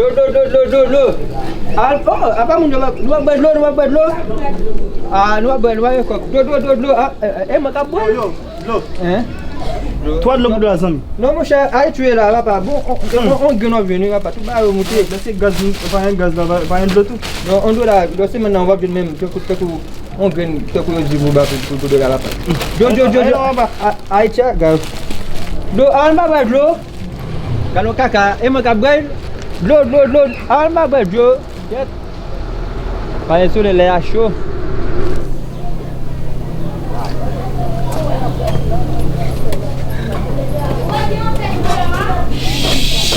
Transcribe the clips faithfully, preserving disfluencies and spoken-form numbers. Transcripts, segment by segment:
Dlo, dlo, dlo, dlo, dlo, dlo. Al, oh, apa moun yo, nou ap bwè dlo, nou ap bwè dlo. Ah, nou ap bwè, nou ap bwè kòk. Dlo, dlo, dlo, dlo. Ah, eh, eh, eh, mwen k ap bwè. Yo, yo, dlo. Hein? Twa dlo pou dlo a, zanmi. Non, monchè, Ayiti la, papa. Bon, on, on, on, on grenn w ap jwenn, wi, papa. Tout bagay yo moute. Lè se gaz, pa gen gaz la, pa, pa gen dlo tou. Non, on dlo la, lè se menm nan w ap jwenn menm, tankou, tankou, on grenn, tankou yo di pou ba pou, pou, pou dlo la, papa. Dlo, dlo, dlo, dlo. Ayiti a, gaz. Dlo, al, m pa bwè dlo. Gad yon kaka, e mwen k ap bwè l. Dlo, dlo, dlo. Al m ap bwè dlo. Kèt. Pale solèy, lè a cho.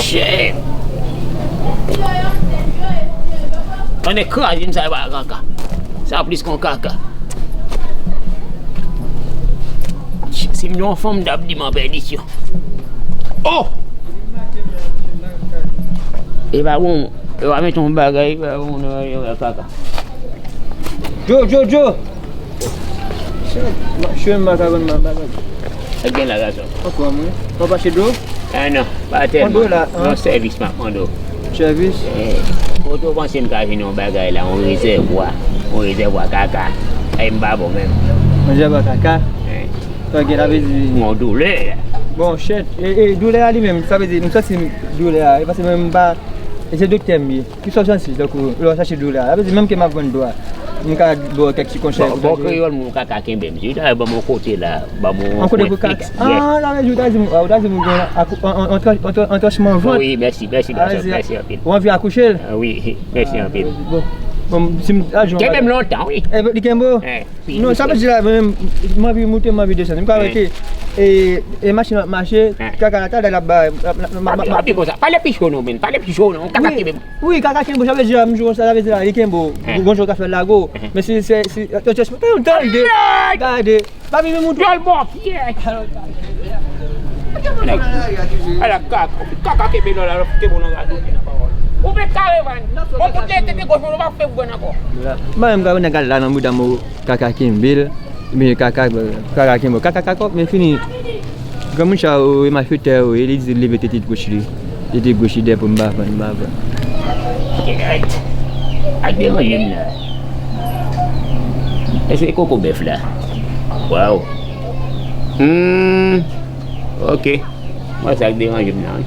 Shit. Ann kraze m sa, e pa kaka. Sa plis kon kaka. Si m te yon fanm, m t ap di m an pèdisyon. Oh! E pa bon, e pa met yon bagay, e pa bon, nan yon kaka. Djo, Djo, Djo! Chè, m pa ka konn nan bagay. Sa gen la, gason? Anfòm, wi. W ap achte dlo? Ah non, pa tèlman. Yon dola, hein? Yon sèvis m ap mande w. Sèvis? Eh, kote w panse m ka jwenn yon bagay la, yon rezèvwa, yon rezèvwa kaka? Ay, m pa bon menm. Yon rezèvwa kaka? Eh. Sa gen, sa vle di yon doulè. Bon, chèt, e, e, doulè a li menm, sa vle di, m santi doulè a, e paske mwen m pa, e se doktè m ye. Ki sa w santi, tankou, lè w chache doulè a? Sa vle di, menm ke m ap vann dlo a, m ka ba w kèk ti konsèy. Bon, bon, kreyòl, moun kaka kenbe m. Si w ta ban m yon kote la, ban m yon kwen. Yon kote pou kaka? Ah, sa vle di, ou ta di m, ou ta di m ou gen akou-, an, an, an, an, an, an tranchman vant. Wi, mèsi, mèsi, gason, mèsi anpil. Ou anvi akouche l? Ah, wi, mèsi anpil. Bon, bon, si m, a, kenbe m lontan, wi. E, li kenbe w? Eh. Non, sa vle di la, mwen menm, m anvi moute, m anvi desann. M ka wè ke, e, e machin ap mache, kaka la, talè l ap bay, m, m, m, m, m, m, konsa. Pale pi cho non, men. Pale pi cho non. Kaka kenbe m. Wi, kaka kenbe w, sa vle di la, m jwe konsa, sa vle di la, li kenbe w. Gon jan w ka fè l lage w. Men si, si, si, tande, tande. Pa vin moute. Yòl bò pyè. Ala kaka, kaka kenbe lò la, kenbe w nan rado. Ou met karevan. Ou koute tete gòch ou pa fè bwè ankò. Mwen menm, gade nèg la nan mouda m. Kaka kenbe l, men kaka, kaka kenbe l. Kaka, kaka, men fini. Granmoun sa yo, e malfektè yo, e li di leve tete gwoch li. Tete gwoch li dèyè pou m pa vann, m pa vann. Kèt. Ak deranje m la. Èske koko bèf la? Waw. Hmm. Ok. Mwen sa k deranje m la, wi.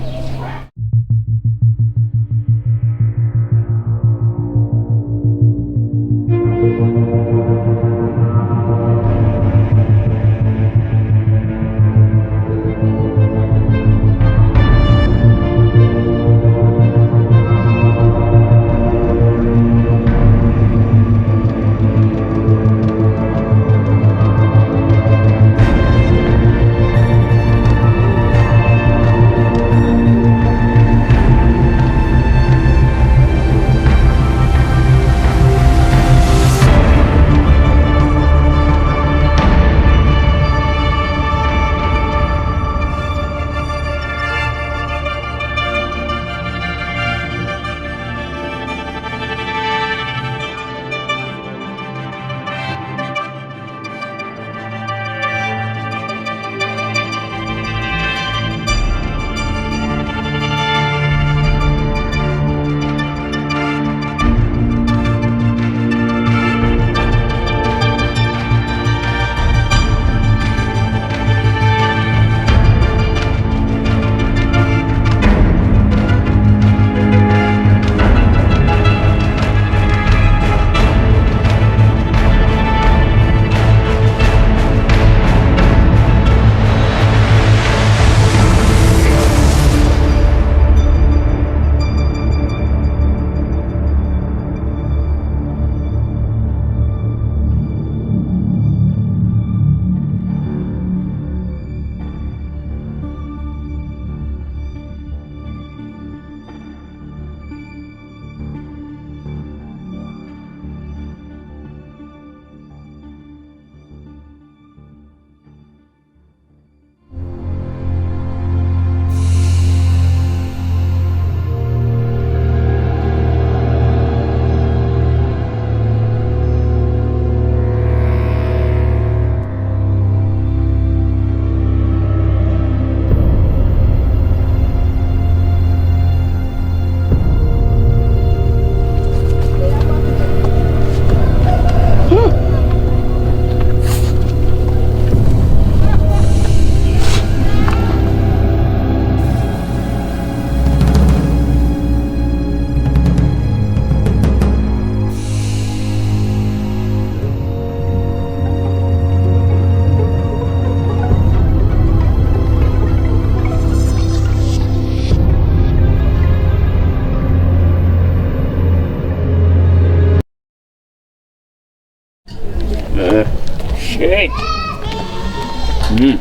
Hmm.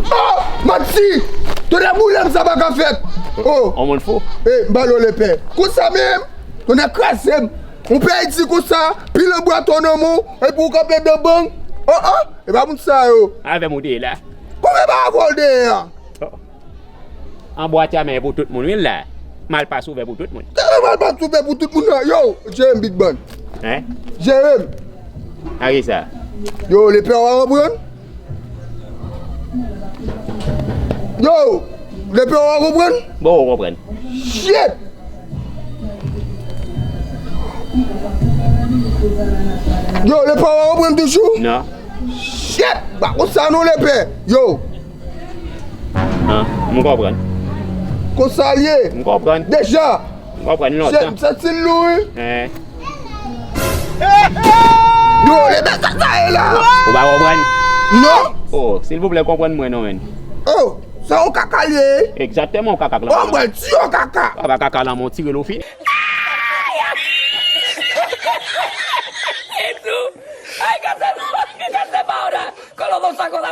Oh, manti! Tonnè boule m, sa pa ka fèt! Oh! On moun fou. Eh, m ba l lepè. Konsa menm, tonnè kraze m. Ou pè di konsa, pile bwa tonton nan men w, epi w kanpe dan bang. Oh, oh, e pa moun sa yo. Avè m ou te ye la. Kòman e pa avè w te ye a? Oh. Anbwate a men pou tout moun, wi, la. Malpas ouvè pou tout moun. Kè malpas ouvè pou tout moun nan. Yo, jere m, Big Ban. Hein? Jere m. A ki sa? Yo, lepè w a konprann? Yo, lepè w a konprann? Bon, ou konprann. Shit! Yo, lepè w a konprann toujou? Non. Shit! Pa konsa non, lepè. Yo. Ah, m konprann. Konsa l ye. M konprann. Deja. M konprann lontan. M santi l lou, wi. Eh. Yo, lepè, sa sa ye la? Ou pa konprann? Non. Oh, silvouplè, konprann mwen non, menn. Oh, sa yon kaka l ye? Egzakteman, yon kaka k lan. Oh, mwen di yon kaka. Apa kaka lan, mon tire l ou fini. Ay, kase, kase pawda. Kolo, bon, sa, kolo.